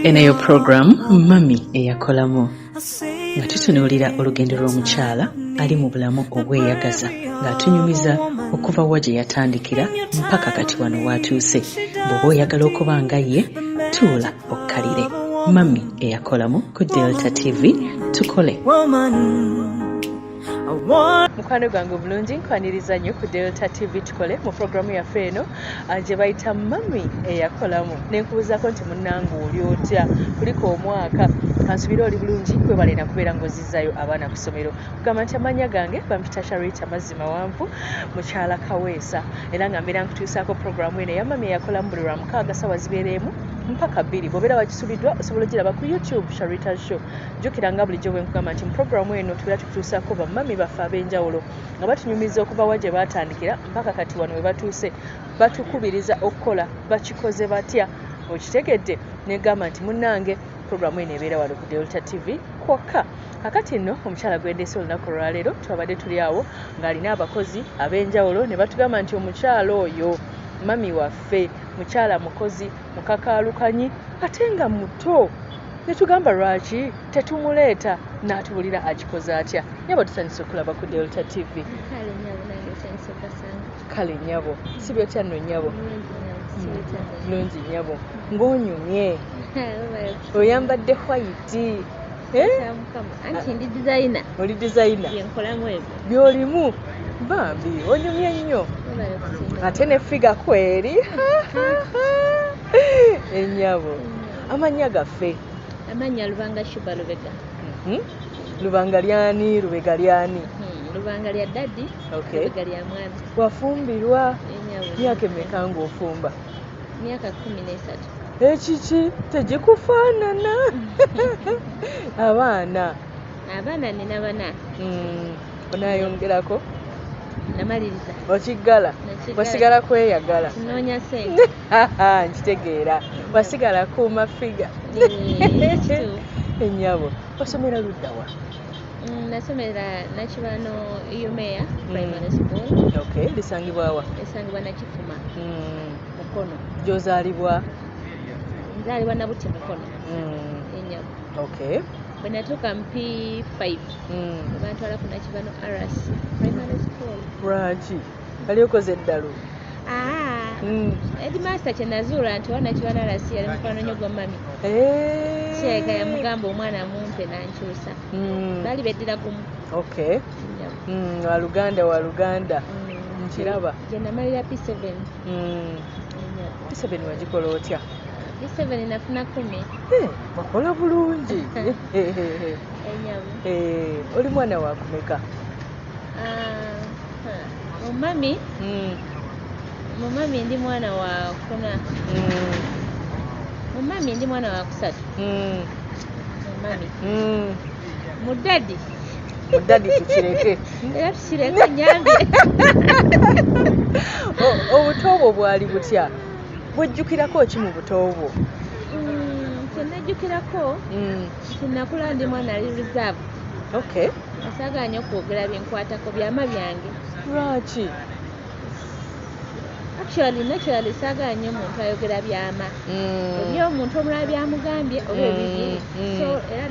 Eno eyo puroguramu Mummy Eyakolamu, nga tutunuulira olugendo lw'omukyala ali mu bulamu obweyagaza, ng'atunyumiza okuva wa gye yatandikira mpaka kati wano w'atuuse. Bw'oba oyagala okuba nga ye, tuula okkalire. Mummy Eyakolamu ku Delta TV, tukole. Mukwano gwange obulungi, nkwaniriza nnyo ku Delta TV Tukole mu puroguramu yaffe eno gye bayita Mummy Eyakolamu. Nenkubuuzaako nti, munnange, oli otya? Kuliko omwaka, kansubire oli bulungi. Webale nakubeera ng'ozizaayo abaana ku ssomero. Kugamba nti amannya gange bampita Sharita Mazzi Mawanvu, mukyala Kaweesa, era nga mbeera nkutuusaako puroguramu eno eya Mummy Eyakolamu buli lwa mukaaga, sawa zibeera 1 mpaka 2. Bw'obeera wakisubiddwa, osobola ogiraba ku YouTube, Sharita Show. Jjukira nga bulijjo bwe nkugamba nti mu puroguramu eno tubeera tukutuusaako bamami baffe ab'enjawulo nga batunyumiza okuva wa gye baatandikira mpaka kati wano we batuuse, batukubiriza okukola, bakikoze batya. Okitegedde? Negamba nti munnange, puroguramu eno ebeera wano ku Delta TV kwokka. Kakati nno omukyala gwendeese olunaku olwaleero, twabadde tuli awo ng'alina abakozi ab'enjawulo ne batugamba nti omukyala oyo mami waffe mukyala mukozi mukakaalukanyi ate nga muto, ne tugamba lwaki tetumuleeta n'atubulira akikoze atya. Nyabo, tusanyuse okulaba ku Delta TV. Kale nyabo, nange nsanyuse okasanga. Kale nyabo, si byotya nno nyabo? Bulungi nyabo, sibitya? Bulungi nyabo, ng'onyumye, oyambadde white, eh? Mukama, anti ndi designer. Oli designer? Byenkolamu ebyo. Byolimu. Bambi onyumye nnyo. Webale kusiima. Ate ne figure kweri ennyabo. Amannya gaffe? Amannya Lubanga Shuba Lubega. Lubanga lyani? Lubega lyani? Lubanga lya daddy. Lubega lya mwami. Wafumbirwa? Enyabo. Myaka emeka ng'ofumba? Myaka 13. Ekiki tegikufaanana. Abaana? Abaana nina bana. Onayongerako? Namaliriza. Okiggala? Nakiggala. Wasigala kweyagala? Kinoonya sente. Nkitegeera, wasigala kuuma figure. Eh, kituufu. Ennyabo, osomera luddawa? Nasomera Nakibano UMEA Primary School. Okay, lisangibwawa? Esangibwa Nakifuma, Mukono. Gyozaalibwa? Nzaalibwa Nabuti, Mukono. Enyabo. Bwe natuuka mu P5, ne bantwala ku Nakibano RC Primary School. Lwaki wali okoze eddalu? Ah, headmaster kye nazuula nti owa Nakibano RC yali mukwano nnyo gwa mami. Kirabika yamugamba omwana mumpe, nankyusa. Baali beddira gumu. Enyabo. Waluganda, waluganda. Nkiraba. Gye namalira P7. Enyabo. P7 wagikola otya? P7 nafuna 10. Eh, wakola bulungi. Enyabo. Eh, oli mwana wakumeka? Ah, huh. Mumami, mumami ndi mwana wa kuna. Mumami ndi mwana wa kusatu. Mumami. Mu daddy. Mu daddy tukireke. Era tukireke, nyambye. Obuto bwo bwali butya? Bwejjukirako ki mu buto bwo? Kye najjukirako nti nakula ndi mwana ali reserved. Asaagala nnyo okwogera binkwatako, byama byange. Lwaki? Actually, naturally saagala nnyo omuntu ayogera byama. Eby'omuntu omulala byamugambye oba ebibye. So era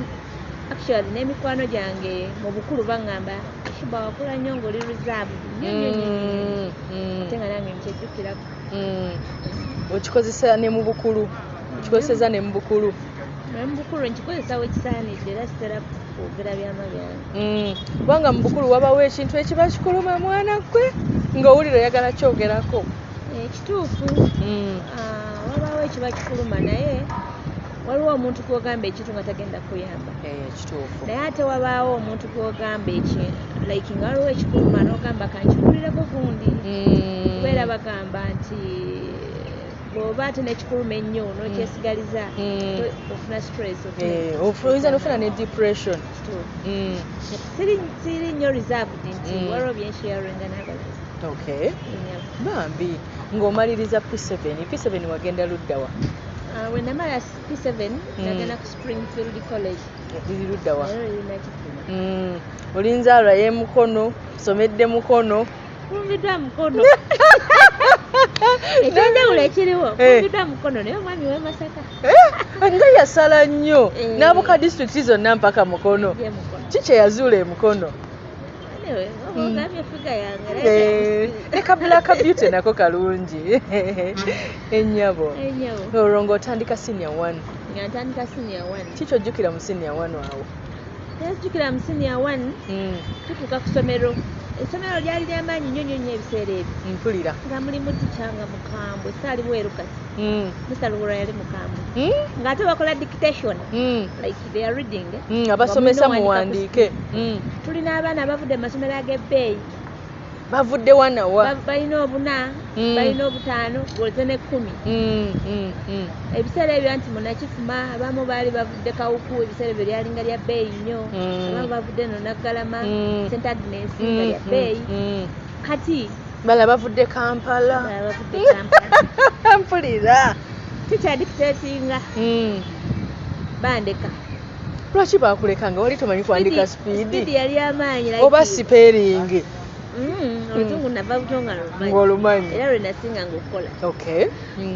actually n'emikwano gyange mu bukulu baŋŋamba, "Shuba, wakula nnyo ng'oli reserved nnyo nnyo nnyo nnyo nnyo." Ate nga nange nkyejjukirako. Okikozesa ne mu bukulu, okikozeseza ne mu bukulu? Naye mu bukulu nkikozesa wekisaanidde, era sitera kwogera byama byange. Kubanga mu bukulu wabawo ekintu ekiba kikuluma, mwana gwe, ng'owulira oyagala kyogerako. Ekituufu, wabaawo ekiba kikuluma, naye waliwo omuntu gw'ogamba ekintu nga tagenda kuyamba. Eh, kituufu. Naye ate wabaawo omuntu gw'ogamba eki, like nga waliwo ekikuluma n'ogamba kankikulireko gundi. Kubeera bagamba nti bw'oba ate n'ekikuluma ennyo n'okyesigaliza, ofuna stress, Eh, oyinza nofuna ne depression. Kituufu. Siri nnyo reserved nti waliwo byensharinga n'abalala. Enyabo. Bambi, ng'omaliriza P7, P7 wagenda luddawa? Ah, we namala P7, nagenda ku Springfield College. Liri luddawa? Naye liri Nakifuma. Oli nzaalwa y'e Mukono, somedde Mukono? Fumbiddwa Mukono. Ekyenjawulo ekiriwo, fumbiddwa Mukono, naye omwami w'e Masaka. Nga yasala nnyo n'abuka disitulikiti zonna mpaka Mukono. Ye Mukono. Ki kye yazuula e Mukono? Anyway, oba ogambye figure yange. Ne ka black beauty nako kalungi, ennyabo. Ennyabo. Olwo ng'otandika senior one? Nga ntandika senior one. Ki kyojjukira mu senior one awo? Nzijukira mu senior one, tutuuka ku ssomero. Essomero lyali lyamaanyi nnyo nnyo nnyo ebiseera ebyo. Mpulira. Nga mulimu tica nga mukambwe, saali bweru kati. Mr. Luwura yali mukambwe. Ng'ate bakola dictation, like they are reading. Abasomesa Nga mulina muwandiike. Tulina abaana abavudde mu masomero ag'ebbeeyi. Bavudde wanawa? Balina obuna, balina obutaano, gwoze n'ekkumi. Ebiseera ebyo nti munakifuma, abamu baali bavudde Kawuku, ebiseera ebyo lyalinga lya bbeeyi nnyo. Abamu bavudde no Naggalama, St Agnes, nga lya bbeeyi. Kati bala bavudde Kampala. Balala bavudde Kampala. Mpulira. Teacher dictatinga, bandeka. Lwaki bakuleka nga wali tomanyi kuwandika? Speed Speed yali amaanyi, like- oba spelling? Oluzungu nava buto nga lumanyi. Ng'olumanyi. Era lwe nasinganga okukola. Okay.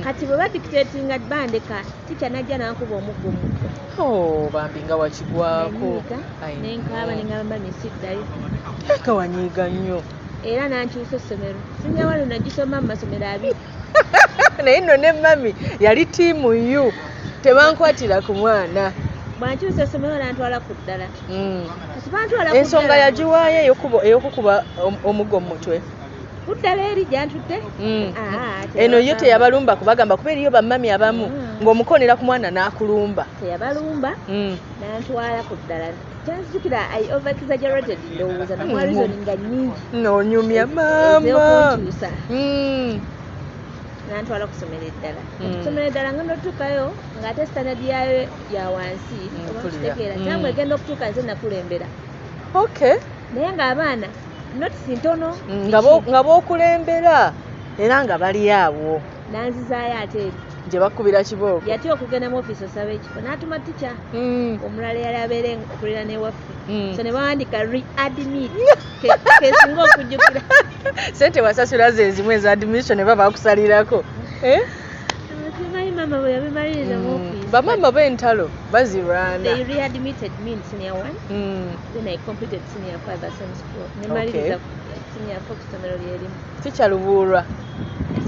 Kati bwe badictatinga bandeka, teacher najja n'ankuba omuggo mu mutwe. Oh, bambi, nga wakigwako. Nanyiiga, I nenkaaba, know. nengamba mami siddayo. Nga wanyiiga nnyo. Era nankyusa essomero. Senior one nagisoma mu masomero abiri. Naye nno ne mami yali team you, tebankwatira ku mwana. Bwankyusa essomero nantwala ku ddala. Kati bantwala ku Ensonga ddala. yagiwaayo ey'okukuba omuggo mu mutwe? Ku ddala eri gyantudde. Ah, Eno yo teyabalumba. teyabalumba, kubagamba kuba eriyo bamami abamu ng'omukonera ku mwana n'akulumba. Teyabalumba. Nantwala ku ddala. Kyanzijukira, I over exaggerated, ndowooza namuwa reason nga nnyingi N'onyumya maama. ez'okunkyusa. Nantwala ku ssomero eddala. Kati ku ssomero eddala ngenda otutuukayo ng'ate standard yaayo ya wansi, oba Mpulira. nkitegeera. Kyangwe egenda okutuuka nze nakulembera, naye ng'abaana notes ntono. Nga b'okulembera era nga bali awo. Nanzizaayo ate eri. Gye bakubira kibooko. Yatya okugenda mu ofiisi osaba ekifo, n'atuma tica omulala eyali abeera okulira n'ewaffe. So ne bawandiika readmit. Kesinga okujjukira. Sente wasasula ze zimu eza admission ne baba bakusalirako, eh? Simanyi maama bwe yabimaliriza mu ofiisi. Bamaama b'entalo bazirwana. They readmitted me in senior one. Then I completed senior five at same school. Nemaliriza senior four ku ssomero lyerimu. Teacher Lubuulwa?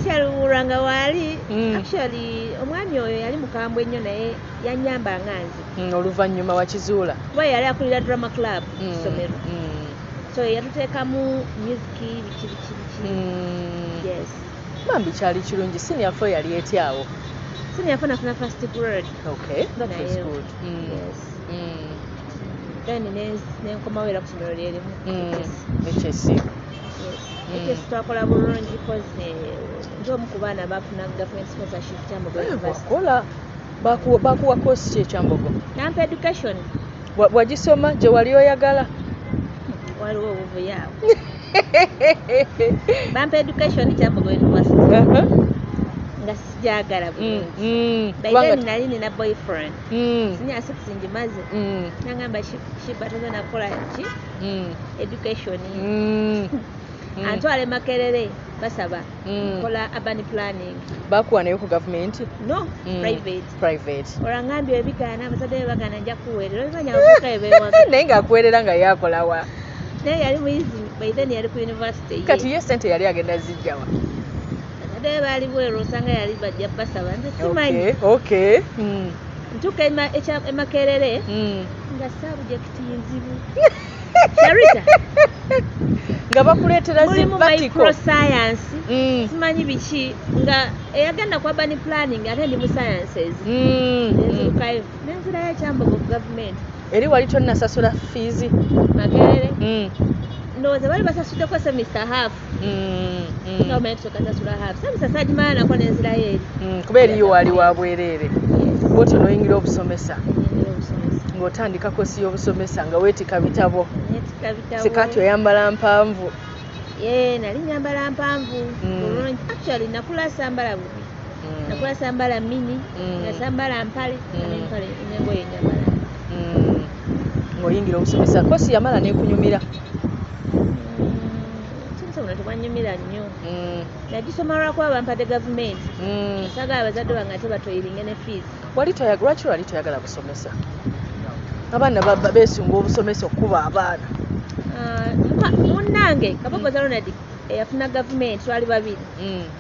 Kyalubuulwa nga waali. Actually omwami oyo yali mukambwe nnyo, naye yanyamba nga nze. Oluvannyuma wakizuula. Kuba yali akulira drama club ku ssomero. So yatuteekamu music, biki biki biki. Yes. Bambi, kyali kirungi. Senior four yali etyawo? Senior four nafuna first grade. Okay, that was Naye- good. Yes. Then nenkomawo era ku ssomero lyerimu. HSC. Yes. HS twakola bulungi cause nze omu ku baana bafuna government sponsorship, Kyambogo University. Wakola, bakuwa course ki ekyambogo? Nampa education. Wagisoma gye wali oyagala? Waliwo obuvuyo awo. Bampa education Kyambogo University, nga sijagala bulungi. By Kubanga then nali nina boyfriend. Senior six ngimaze, nangamba, "Shiba, togenda kukola ki education." Antwala e Makerere, basaba nkola urban planning. Bakuwa nayo ku gavumenti? No, private. Private. Olwangambye ebigaana, abazadde be bagaana, nja kuweerera, obimanya abavubuka bye beewaga. Naye ng'akuweerera nga yakolawa? Naye yali muyizi by then, yali ku university ye. Kati ye sente yali agenda zijjawa? Abazadde be baali bweru, osanga yali bajja basaba, nze simanyi. Okay. Ntuuka e Makerere nga subject nzibu, Sharita. Nga bakuleetera Mulimu zibatiko. microscience, simanyi biki, nga eyagenda ku urban planning ate ndi mu sciences. Nenzirukayo, nenzirayo ekyambogo ku gavumenti. Eri wali tonnasasula fiizi? Makerere, ndowooza bali basasuddeko semester half. Nga omanyi tusooka sasula half semester, sagimala nako, nenzirayo eri. Kuba eriyo wali wa bwereere. Bwotyo n'oyingira obusomesa. Nyingira obusomesa. Ng'otandika course y'obusomesa nga weetika bitabo. Netika bitabo. Sikaati oyambala mpanvu? Ye, nali nyambala mpanvu. Bulungi. Actually nakula sambala bubi. Nakula sambala mini, nga sambala mpale, nga nempale nengoye nyambala. Ng'oyingira obusomesa, course yamala n'ekunyumira? Obusomesa buno tebwanyumira nnyo. Nagisoma lwakuba bampadde gavumenti. Saagala abazadde bange ate batoyiringe ne fees. Lwaki wali toyagala busomesa? Abaana beesunga obusomesa okukuba abaana. Munnange Kabogoza Ronald eyafuna gavumenti, twali babiri.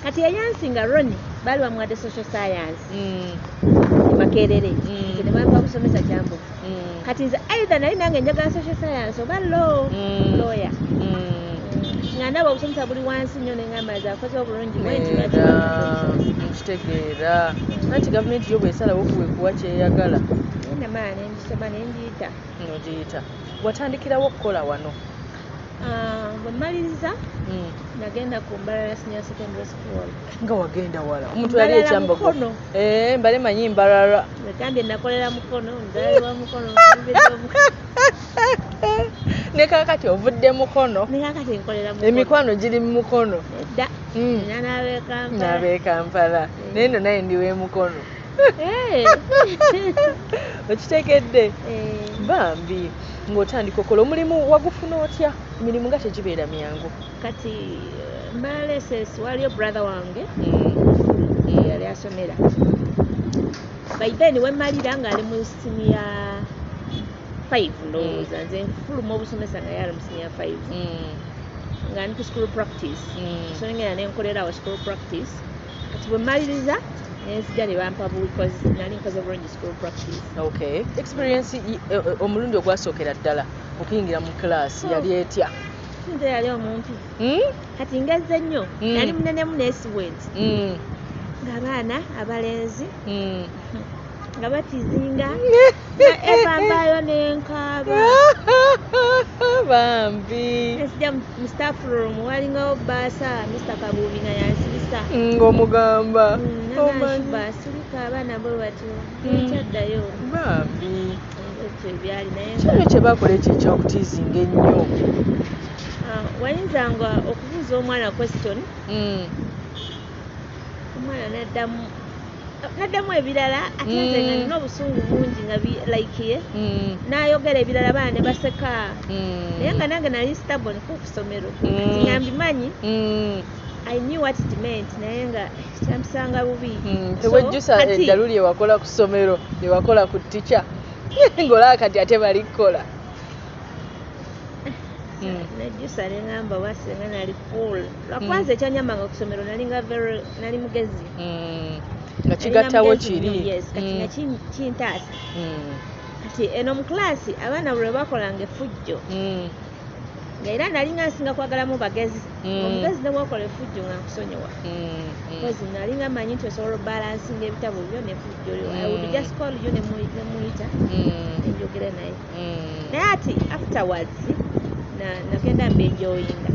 Kati eyansinga Roni baali bamuwadde social science e Makerere. Nze ne bampa busomesa Kyambogo. Kati nze either nali nange njagala social science oba law, lawyer. Nga ndaba obusomesa buli wansi nnyo, ne ngamba nze akoze obulungi bwe nti lwaki Era bampadde obusomesa? Nkitegeera, anti gavumenti yo bwesalawo kuwekuwa kyeyagala. Naye namala ne ngisoma ne ngiyita. Nogiyita. Watandikirawo okukola wano? Ah, bwe mmaliriza nagenda ku Mbarara Senior Secondary School. Nga wagenda wala, omuntu yali Mbarara, ekyambogo. Mukono. Eh, mbale manyi Mbarara. Gambye nakolera Mukono, nzaalibwa Mukono, nfumbirwa Mukono. Ne kaakati ovudde Mukono. Ne kaakati nkolera Mukono. Emikwano giri mu Mukono. Edda. Nina n'ab'e Kampala. N'ab'e Kampala. Naye nno naye ndi w'e Mukono. Okitegedde? Eh. Bambi, ng'otandika okola omulimu, wagufuna otya? Emirimu nga tegibeera myangu. Kati Mbarara SS waliyo brother wange yali asomera. By then wemmalira ng'ali mu senior 5 ndowooza. Nze nfuluma obusomesa nga yali mu senior 5, nga ndi ku school practice. So ngenda ne nkolera awo school practice. Kati bwe mmaliriza nenzija ne bampa, because nali nkoze bulungi school practice. Okay, experience omulundi ogwasookera ddala okuyingira mu class yali etya? Sinze yali omumpi. Kati ngezze nnyo. Nali munenemu neesibwe nti ng'abaana abalenzi nga batizinga nga eva mbaayo nenkaaba. Bambi. Nenzija mu staff room, walingawo bursar Mr Kabuubi nga yansibisa. Ng'omugamba Omanyi. Nanga asirika abaana bwe batyo nekyaddayo. Bambi. Ekyo ebyali naye Kino kye bakola ekyo ekyokutiizinga ennyo. Ah, wayinzanga okubuuza omwana question, omwana naddamu ebirala, ate nze nga nina obusungu bungi nga like ye n'ayogera ebirala, abaana ne baseka. Naye nga nange nali stubborn ku ssomero. Kati nga mbimanyi. I knew what it meant, naye nga kyampisanga bubi. So, Tewejjusa eddalu lye wakola ku ssomero, lye wakola ku tica, ng'olaba kati ate bali kukola? Nejjusa ne ŋŋamba oba singa nali cool, lwakuba nze ekyanyambanga ku ssomero nalinga very nali mugezi. Nga Nalinga kigattawo mugezi nnyo, kiri. yes, kati nga kintaasa. Kati eno mu class abaana bwe bakolanga effujjo, nga era nalinga nsinga kwagalamu bagezi. Omugezi ne bwokola effujjo nga nkusonyiwa, because nalinga manyi nti osobola obalansinga ebitabo byo nefujjo lyo. I would just call you ne muyita nenjogera naye. Naye ati afterwards nagenda mbenjoyinga.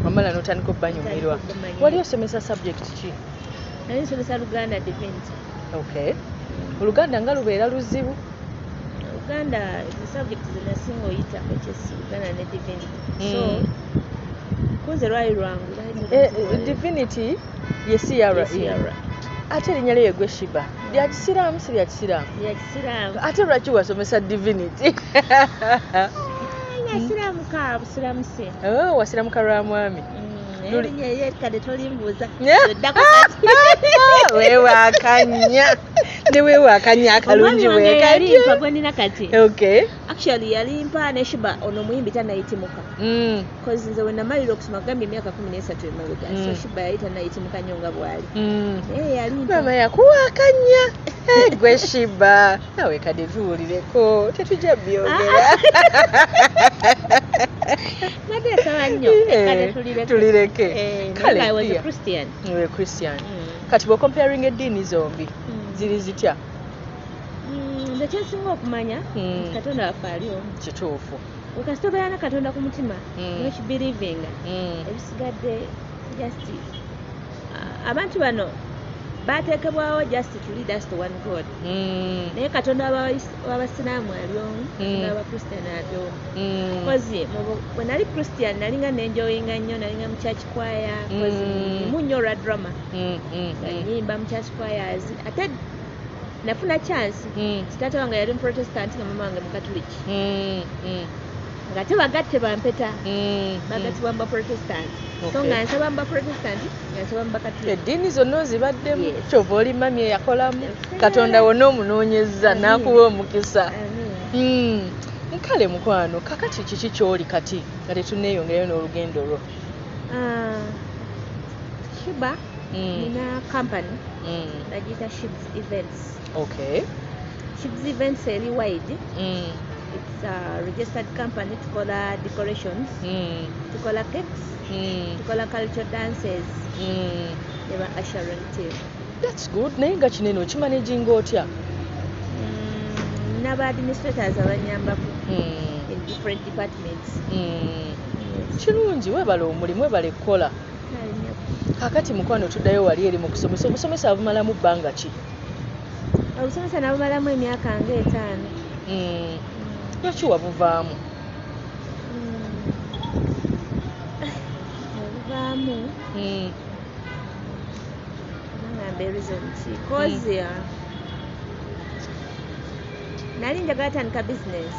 Wamala n'otandika obbanyumirwa. Ntandika obbamanyira. Wali osomesa subject ki? Nali nsomesa Luganda, divinity. Okay, Oluganda nga lubeera luzibu. Luganda, the subject zenasinga oyita, which is Luganda ne divinity, so kunze lwali lwangu, lwali Eh, eh, divinity ye CRE? CRE. Ate erinnya lyo yegwe Shiba, lya kisiraamu, si lya kisiraamu? Ya kisiraamu. Ate lwaki wasomesa divinity? Nasiramuka busiramusi. Oh, wasiramuka lwa mwami. Erinnya eryekadde tolimbuuza. Yeah. Oddako kati. Weewakanya ne weewakanya akalungi. Omwami wange Bwekatyo. yalimpa gwe nina kati. Actually yalimpa ne Shiba ono omuyimbi tanayitimuka, cause nze we namalira okusoma, gambye emyaka 13 emabega, so Shiba yali tanayitimuka nnyo nga bw'ali. Naye yalimpa. Maama yakuwakanya. Eh, gwe Shiba nawe kadde tuwulireko, tetujja byogera. Nadde nsaba nnyo. Eh, Kale tulireke. Tulireke. Eh, Kale, naye I was a dear. Christian. Iwe Christian. Kati bw'ocomparinga eddiini zombi, ziri zitya? Nze kyensinga okumanya nti Katonda waffe ali omu. Kituufu. Kasita obeera ne Katonda ku mutima nokibelievinga, ebisigadde just abantu bano bateekebwawo just to lead us to one God. Naye Katonda w'abasiraamu ali omu, Katonda w'abakristian ali omu. Cause bwe nali Christian nalinga nenjoyinga nnyo, nalinga mu church choir, cause mu nnyo olwa drama, nga nyimba mu church choirs. Ate nafuna chance, taata wange yali muprotestant nga mama wange mukatuliki. Nga tebagatte bampeta, bagattibwa mu Baprotestant, so nga nsaba mu Baprotestant, nga nsaba mu Bakatuliki. Eddiini zonna ozibaddemu. Yes. Kyova oli mami eyakolamu. Yes. Katonda wonna omunoonyezza Amiina. n'akuwa omukisa. Amiina. Nkale mukwano, kakati kiki kyoli kati nga tetunneeyongerayo n'olugendo lwo? Ah, Shiba, nina company, bagiyita Shibs Events. Shibs Events eri wide. It's a registered company. Tukola decorations, tukola cakes, tukola culture dances ne ba ushering team. That's good, naye nga kinene, okimanaginga otya? N'aba administrators abanyambako in different departments. Yes. Kirungi, weebale omulimu, webale kukola. Kale nnyo. Kakati mukwano, tuddayo wali eri mu kusomesa. Obusomesa abumalamu bbanga ki? Obusomesa nabumalamu emyaka nga 5. Lwaki wabuvaamu? Obuvaamu, nangamba reason ki, cause nali njagala tandika business.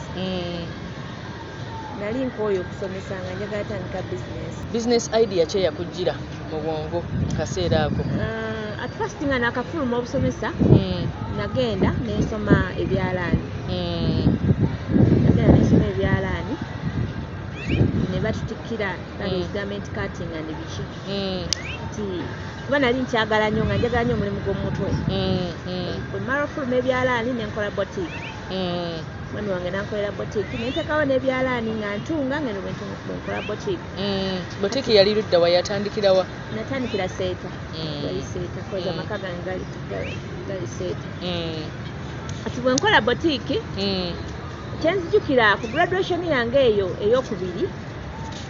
Nali nkooye okusomesa, nga njagala tandika business. Business idea ki eyakujjira mu bwongo mu kaseera ako? At first nga nakafuluma obusomesa, nagenda nensoma ebyalaani. Nagenda nensoma ebyalaani ne batutikkira, that is garment cutting and biki. Kati kuba nali nkyagala nnyo, nga njagala nnyo omulimu gw'omutwe, bwe mmala ofuluma ebyalaani nenkola boutique. Mwami wange nankolera boutique, nentekawo n'ebyalaani nga ntunga, ngeno bwe nkola boutique. Boutique yali ludda wa? Yatandikirawa? Natandikira Seeta. Yali Seeta, cause amaka gange gali Seeta. Kati bwe nkola boutique, kyenzijukira ku graduation yange eyo eyokubiri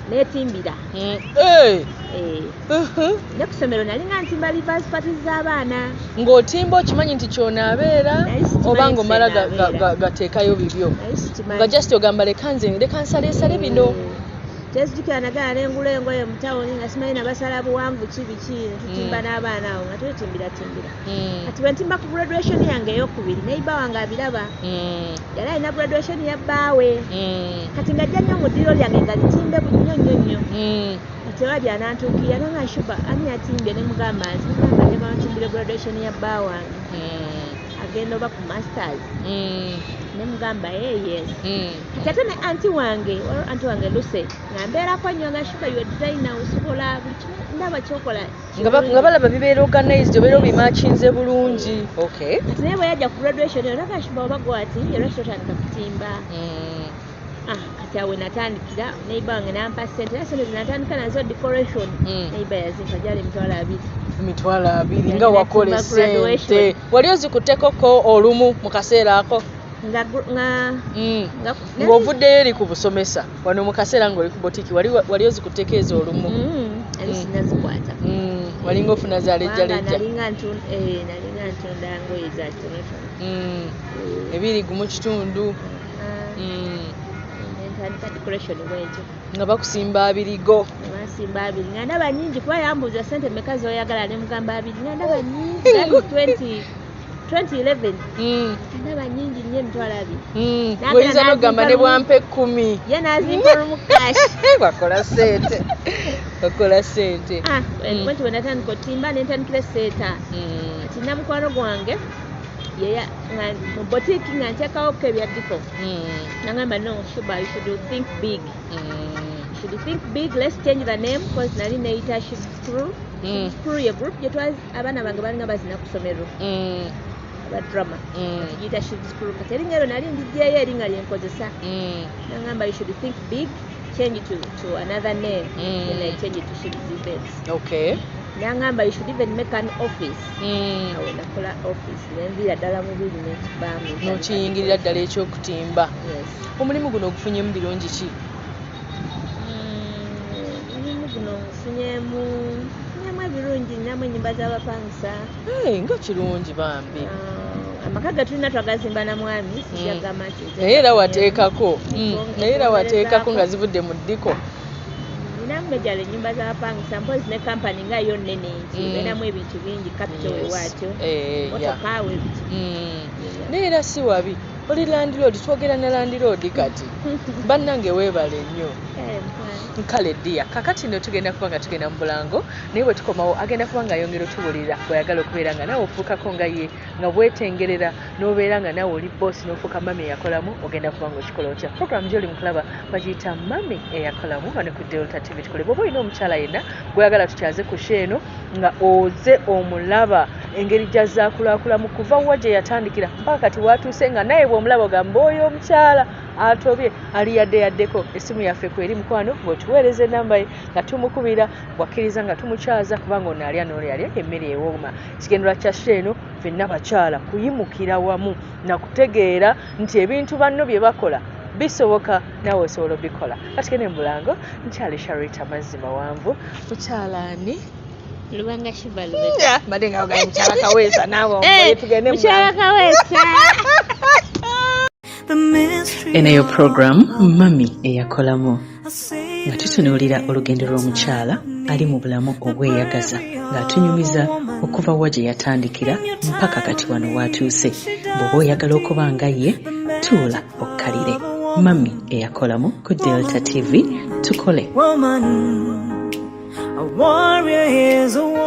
neetimbira. Hey! Eh, ne ku ssomero nali nga ntimba leavers parties z'abaana. Ng'otimba okimanyi nti kyonaabeera Naye sikimanyi oba nti ng'omala kyonaabeera. Gateekayo bibyo? Naye sikimanyi. Nga just ogamba, leka nze, leka nsaleesale bino. Kyenzijukira nagala nengula engoye mu tawuni nga simanyi nabasala buwanvu ki biki, netutimba n'abaana awo nga twetimbiratimbira. Kati bwe ntimba ku graduation yange eyokubiri, neighbour wange abiraba. Yali alina graduation ya bbaawe. Kati ng'ajja nnyo mu ddiro lyange nga litimbe nnyo nnyo nnyo. Kati olwali anantuukirira nanga, "Shuba, ani yatimbye?" Ne mugamba nti, mugamba, "Njagala ntimbire graduation ya bba wange, agenda oba ku masters." Ne mugamba, "Hey, yes." Kati ate ne anti wange, waliwo anti wange Luse nga mbeerako nnyo, nga, "Shuba, you designer, osobola buli kimu, ndaba kyokola Nga kirungi." balaba bibeera organized, obeera obimakinze bulungi, okay. Kati naye bwe yajja ku graduation eyo naga, "Shuba, oba gwatimbye, lwaki totandika kutimba?" Ah, kati awo natandikira, neighbour wange nampa sente, era sente zenatandika nazo decoration, neighbour yazimpa, gyali 20,000. 20,000 Yali nga wakola natimba graduation. esente wali ozikutteko olumu mu kaseera ako? Nga nga nga Ng'ovuddeyo eri ku busomesa wano, mu kaseera ng'oli ku boutique, wali ozikutteko ezo olumu? Ali sinazikwata. Walinga ofuna za Kubanga lejjalejja. Nalinga ntunda ngoye za kitonotono. Ebiri gumu kitundu. Ah, nentandika decoration bwentyo. Nga bakusimba abirigo. Nebansimba abiri, nga ndaba nyingi, kuba yambuuza, "Sente meka zoyagala?" Ne mugamba abiri, nga ndaba nyingi. That is 20 2011. Nga ndaba nyingi nnyo 20,000. N'agenda Oyinza n'okugamba n'azimpa ne lumu. bwampa 10. Ye n'azimpa lumu cash. Bakola sente, bakola sente. Ah, bwentyo bwe natandika otimba, nentandikira eseeta. Kati namukwano gwange yeya nga mu boutique nga nteekawoko ebya decor, nangamba, "No, Shuba, you should think big. You should think big. Let's change the name," cause nali neyita Shibs Crew. Shibs Crew ye group gye twazi, abaana bange balinga bazina ku ssomero, aba drama. Tugiyita Shibs Crew. Kati erinnya eryo nali ndijjeeyo, erinnya lyenkozesa. Nangamba, "You should think big, change it to another name." Then I change it to Shibs Events. Nangamba, "You should even make an office." Awo nakola office, nenviira ddala mu biri nekivaamu. N'okiyingirira ddala ekyokutimba. Yes. Omulimu guno ogufunyemu birungi ki? Omulimu guno nfunyemu ebirungi, ninamu ennyumba z'abapangisa. Hey, nga kirungi bambi. Ah, amaka ge tulina twagazimba na mwami, sijja gamba nti nze Naye era ngafunyemu. wateekako. Naye era wateekako nga zivudde mu ddiko. Ninamu mejala ennyumba z'abapangisa, mpozi ne kampani nga yo nnene nti ebeeramu ebintu bingi, capital wewaatyo, Eh, yeah. motoka webiti. Naye era si wabi. Oli landiroodi, twogera ne landiroodi kati. Bannange weebale nnyo. Kale ddiya, kakati nno tugenda kuba nga tugenda mu bulango, naye bwe tukomawo agenda kuba nga ayongera otubuulirira bw'ayagala okubeera nga naawe ofuukako nga ye, nga bwetengerera n'obeera nga naawe oli boosi n'ofuuka mami eyakolamu, ogenda kuba nga okikola otya. Program gy'oli mu kulaba bagiyita Mami Eyakolamu wano ku Delta TV Tukole. Bw'oba olina omukyala yenna gw'oyagala tukyaze ku show eno nga oze omulaba engeri gy'azzaakulakulamu kuva wa gye yatandikira mpaka kati w'atuuse, nga naye bw'omulaba ogamba oyo omukyala atobye ali yadde yaddeko. Essimu yaffe kweri mukwano, bw'otuweereza ennamba ye nga tumukubira, bw'akkiriza nga tumukyaza, kubanga ono alya n'oli alya emmere ewooma. Ekigendererwa kya show eno ffenna bakyala kuyimukira wamu na kutegeera nti ebintu banno bye bakola bisoboka, naawe osobola obikola. Katugende mu bulango. Nkyali Sharita Mazzi Mawanvu. Mukyala ani? Lubanga Shiba Lubega. Mbadde nga ogambye mukyala Kaweesa, naawe omboye. Tugende mu Mukyala Kaweesa. Eno yo program Mami Eyakolamu, nga tutunuulira olugendo lw'omukyala ali mu bulamu obweyagaza, ng'atunyumiza okuva wa gye yatandikira mpaka kati wano w'atuuse. Bw'oba oyagala okuba nga ye, tuula okkalire Mami Eyakolamu ku Delta TV Tukole. Woman, a warrior is a woman.